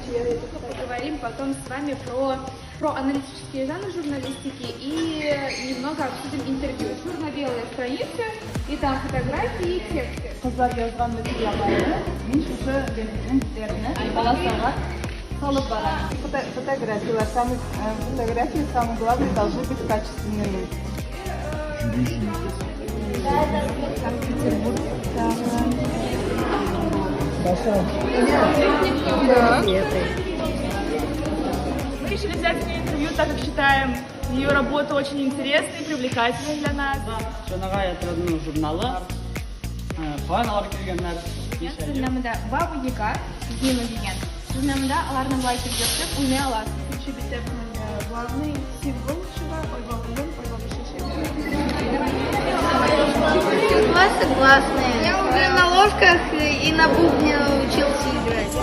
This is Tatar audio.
Поговорим потом с вами про аналитические жанры журналистики и немного обсудим интервью. Черно-белые страницы, и там фотографии и тексты. Кызлар язган материалларны мин шушы гәзитнең битләренә полосага салып барам. Фотографияләр, фотографии, самое главное, должны быть качественными. Санкт-Петербургтагы. Мы решили взять у нее интервью, так как считаем ее работу очень интересной, привлекательной для нас. Җанагай отрядының журналы. Каян алып килгәннәр? Сезнең монда Баба Яга, Зина дигән. Сезнең монда аларны болай итеп ертып уйный аласыз. Икенче биттә главный символ чыга, Айбалының, Айбалы чәчәге. Классы классные. Я уже на ложках и на бубне научился играть.